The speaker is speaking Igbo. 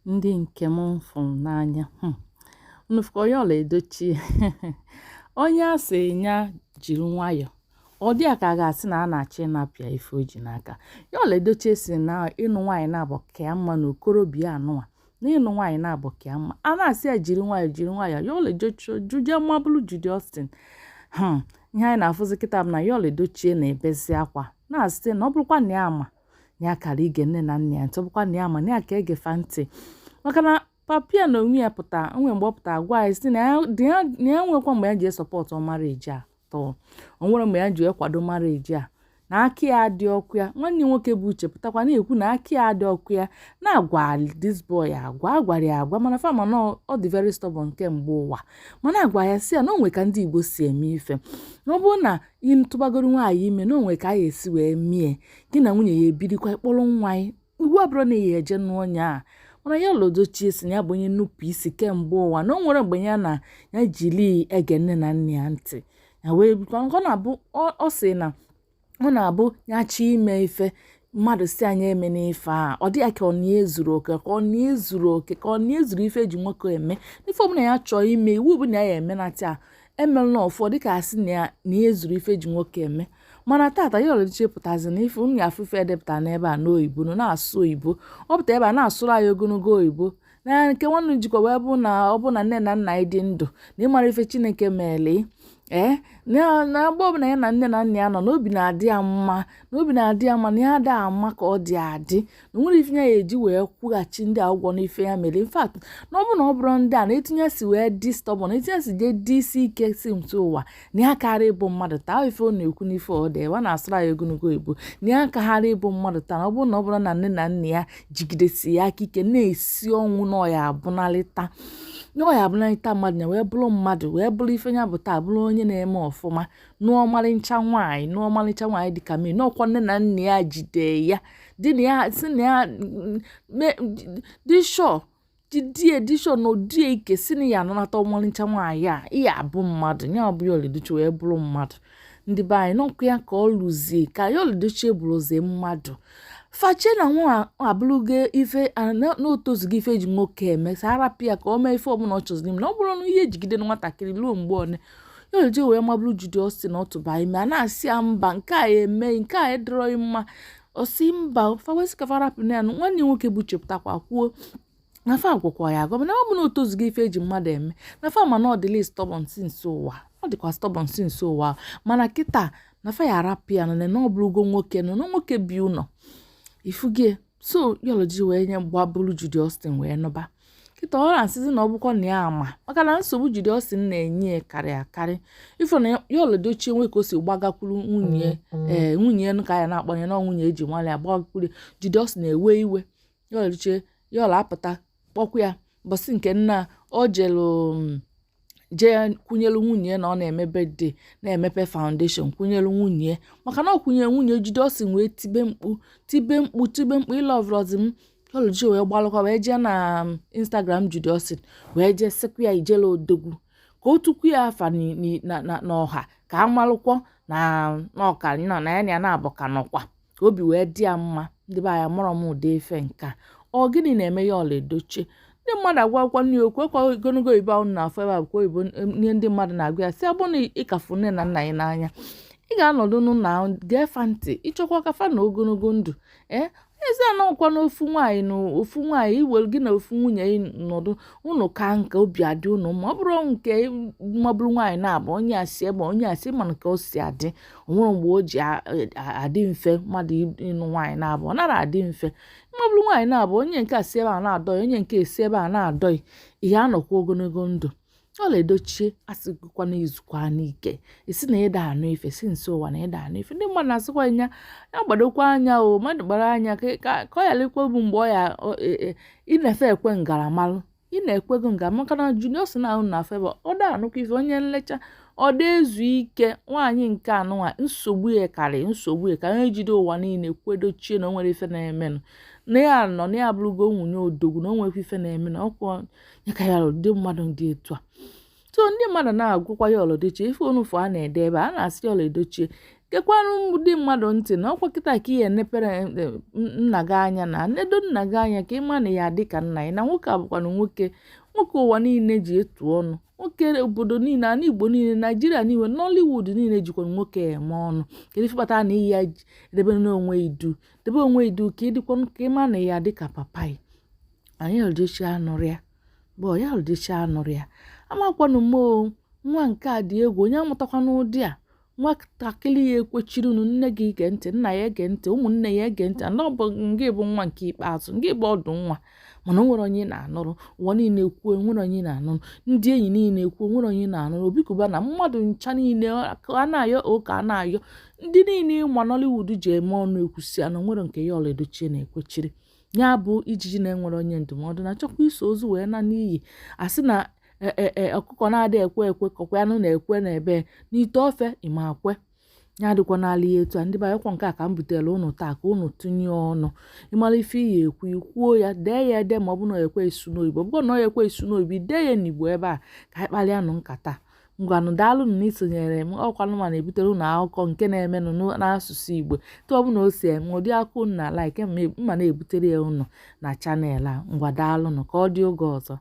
Ndị nke m fụrụ n'anya. Unu fụkwa Yul Edochie? Onye a sị ya jiri nwayọọ, ọ dị ya ka a ga-asị na a na-achọ ịnapụ ya ife o ji n'aka. Yul Edochie sị na ịnụ nwaanyị naabọ ka ya mma na okorobịa anụnwa, na ịnụ nwaanyị naabọ ka ya mma. A na-asị ya jiri nwayọọ, jiri nwayọọ. Yul Edochie juje mabụrụ Judy Austin. Ihe anyị na-afụzi kịta bụ na Yul Edochie na-ebezi akwa, na-asị na ọ bụrụkwa na ya ama na ya kara ige nne na nna ya ntị, ọ bụkwa na ya ama na ya ka ege fa ntị, maka na papa ya na onwe ya pụta nwe mgbe ọ pụta gwa anyị sị na ya nwekwa mgbe ya ji support marriage a tọọ, o nwere mgbe ya ji kwado marriage a, na aka ya adị ọkụ ya. Nwanne nwoke bụ Uche pụtakwa na-ekwu na aka ya adị ọkụ ya, na-agwa this boy agwa, agwara ya agwa, mana fama na ọ dị very stubborn kemgbe ụwa. Mana agwa ya sị ya na o nwe ka ndị Igbo si eme ife, na ọ bụrụ na ịtụbagoro nwaanyị ime, na o nwe ka a ga-esi wee mie gị na nwunye ya ebirikwa ịkpọrọ nwa anyị, iwu abụrụ na ya eje nụọ onye a. Mana Yul Edochie si na ya bụ onye nnupụ isi kemgbe ụwa, na o nwere mgbe ya na ya jiri ege nne na nna ya ntị, ya wee bikwa ọ na-abụ ọ sị na ọ na-abụ ya chi ime ife mmadụ si anya eme n'ife a, ọ dị ya ka ọ na-ezuru oke, ka ọ na-ezuru oke, ka ọ na-ezuru ife eji nwoke eme n'ife ọbụla ya chọọ ime, iwu bụ na ya emenata emelụ na ụfọdụ dịka asị na ya na-ezuru ife eji nwoke eme. Mana tata Yul Edochie pụtazi na ife unu afụfe edepụta n'ebe a n'oyibo na-asụ oyibo, ọ pụta ebe a na-asụrụ anyị ogologo oyibo na nke nwanne jikwa wee bụ na ọ bụ na nne na nna anyị dị ndụ na ịmara ife Chineke meele ee na mgbe ọbụla ya na nne na nna ya nọ, na obi na-adị ya mma, na obi na-adị ya mma, na ya ada ama ka ọ dị adị, na nwere ife ya eji wee kwụghachi ndị a ụgwọ n'ife ya mere. In fact, na ọ bụ na ọ bụrụ ndị a na etinye si wee dị stubborn, etinye si jee dị isi ike si ntụ ụwa, na ya karịa ịbụ mmadụ taa. Ife ọ na-ekwu n'ife ọ dị ebe a na-asụrụ anyị ogologo oyibo, na ya kaghara ịbụ mmadụ taa, na ọ bụrụ na ọ bụrụ na nne na nna ya jigidesi ya aka ike na-esi ọnwụ na ọya abụnalịta, na ọya abụnalịta mmadụ, ya wee bụrụ mmadụ, wee bụrụ ife ya bụ taa, bụrụ onye na-eme ọfụma, nụọ ọmarịcha nwaanyị, nụọ ọmarịcha nwaanyị dịka mmiri, n'ọkwa nne na nna ya jide ya dị na ya si na ya dị sure jidie dị sure na odie ike si na ya ananata ọmarịcha nwaanyị a, iya abụ mmadụ, ya ọ bụ Yul Edochie wee bụrụ mmadụ. Ndị be anyị n'ọkụ ya ka ọ lụzie, ka Yul Edochie bụrụzie mmadụ, fache na nwa abụrụgo ife na otozugo ife eji nwoke eme, sa arapụ ya ka o mee ife ọbụla ọ chọziri ime, na ọ bụrụ na ihe ejigide nwatakịrị ruo mgbe one. Yul Edochie wee mabụrụ Judy Austin ọtụba ime, a na-asị ya mba, nke a eme nke a edịrọghị mma, ọ sị mba, fawesị ka farapụ ya. Nwanne nwoke bụ chepụtakwa kwuo na fa agwakwa ya agwa, mana ọ bụ na o tozugo ife eji mmadụ eme, na fa ma na ọ dịla stubborn since ụwa, ọ dịkwa stubborn since ụwa, mana kịta na fa ya arapụ ya na na ọ bụrụgo nwoke nọ na nwoke bi ụlọ ifugie. So Yul Edochie wee nye gbabụrụ Judy Austin wee nụba kịta. Ọ na-asịzi na ọ bụkwa na ya ama, maka na nsogbu Judy Austin na-enye ya karị akarị. Ifo na Yul Edochie nwe ka o si gbagakwuru nwunye, ee, nwunye ya ka ya na-akpọ ya na nwunye eji nwale ya gbagakwuru Judy Austin, ewe iwe Yul Edochie. Yul apụta kpọkwa ya mbọsị nke nna o jelu jee kwunyelu nwunye na ọ na-eme birthday, na-emepe foundation, kwunyelu nwunye, maka na ọ kwunyere nwunye Judy Austin wee tibe mkpu, tibe mkpu, tibe mkpu, ịloverozi m. Yul Edochie wee gbalụkwa wee jee na Instagram Judy Austin wee jee sịkwa ya ijele odogwu, ka o tukwu ya afa n'ọha, ka a malụkwọ na ọka na ya na ya na-abụ ka nọkwa, ka obi wee dị ya mma. Ndị be anyị, mụrọ m ụdị ife nke a. Ọ gịnị na-eme Yul Edochie? Ndị mmadụ agwa akwụkwọ nne okwu ekwa ogologo oyibo ahụ na-afụ ebe a bụkwa oyibo ihe ndị mmadụ na-agụ ya si abụ na ịkafu nne na nna ya n'anya, ị ga-anọdụ na gee fa ntị, ịchọkwa ka fa na ogologo ndụ. Ee, ezi anọkwa n'ofu nwaanyị na ofu nwaanyị, iwere gị na ofu nwunye nọdụ unu ka nka obi adị unu mma. Ọ bụrụ nke mabụrụ nwaanyị na-abụ onye asị ebe onye asị, mana ka o si adị, onwere mgbe o ji adị mfe mmadụ ịnụ nwaanyị na-abụ, ọ nara adị mfe mabụrụ nwaanyị na-abụ, onye nke a si ebe a na-adọghị, onye nke esi ebe a na-adọghị, ihe anọkwa ogologo ndụ. Yul Edochie asịgokwa na izukwa n'ike esi na ịda anụ ife si nso ụwa na ịda anụ ife. Ndị mmadụ na-asịkwa ya ya gbadokwa anya, o mmadụ gbara anya ka ọ ghara ikwe bụ mgbe ọ ya ịna-efe ekwe ngaramalụ ị na-ekwego nga, maka na Judy Austin ahụ na-afọ ebe ọ da anụkwa ife onye nlecha, ọ dị ezu ike nwaanyị nke anụnwa, nsogbu ya karị, nsogbu ya ka onye jide ụwa niile kwedochie na o nwere ife na-emenụ, na ya nọ na ya abụrụgo nwunye odogwu, na o nwekwa ife na-emenụ ọkwa ya ka ya ndị mmadụ dị etu a. So ndị mmadụ na-agwụkwa Yul Edochie ife onufu a na-ede ebe a na-asị Yul Edochie Gekwanụ ndị mmadụ ntị na ọkwa kịta ka ihe enepere nna gị anya na nedo nna gị anya ka ị ma na ya dị ka nna ya na nwoke a bụkwanụ nwoke nwoke ụwa niile ji etu ọnụ, nwoke obodo niile, ala Igbo niile, Naijiria niile, Nollywood niile jikwa nwoke eme ọnụ. Kedu ife kpatara na iyi ya debe n'onwe idu, debe onwe idu ka ị dịkwanụ ka ị ma na ya dị ka papa ya? Anyị Edochie anụrụ ya bụ ya Edochie anụrụ ya. Amakwanụ m o, nwa nke a dị egwu. Onye amụtakwana ụdị a nwatakịrị ya ekwechiri unu. Nne gị ege ntị, nna ya ege ntị, ụmụnne ya ege ntị, ana ọ bụ ngị bụ nwa nke ikpeazụ, ngị bụ ọdụ nwa, mana o nwere onye na-anụrụ. Ụwa niile ekwuo, nwere onye na-anụrụ. Ndị enyi niile ekwuo, nwere onye na-anụrụ. Obi Cubana, mmadụ ncha niile a na-ayọ ụka, a na-ayọ ndị niile ịma Nollywood ji eme ọnụ ekwusi anụ nwere nke ya. Yul Edochie na-ekwechiri ya bụ ijiji na-enwere onye ndụmọdụ na-achọkwa iso ozu wee na n'iyi. Asị na ee, ọkụkọ na-adị ekwe ekwe kọkwa anụ na-ekwe na ebe n'ite ofe ịma akwe ya dịkwa n'ala ya etu a. Ndị be anyị, kwa nke a ka m butere ụnụ taa ka ụnụ tụnye ọnụ. Ịmara ife iyi ekwu, ikwuo ya, dee ya ede, ma ọ bụ na ekwe esu n'oyibo, ọ bụrụ na ọ ekwe esu n'oyibo, dee ya n'Igbo ebe a ka anyị kparịa nụ nkata. Ngwanụ, daalụnụ na isonyere m. Ọkwanụ ma na-ebutere ụnụ akụkọ nke na-emenụ n'asụsụ Igbo etu ọ bụla o si eme, ụdị akụ unu na like mma na-ebutere ya ụnụ na channel a. Ngwa, daalụnụ, ka ọ dị oge ọzọ.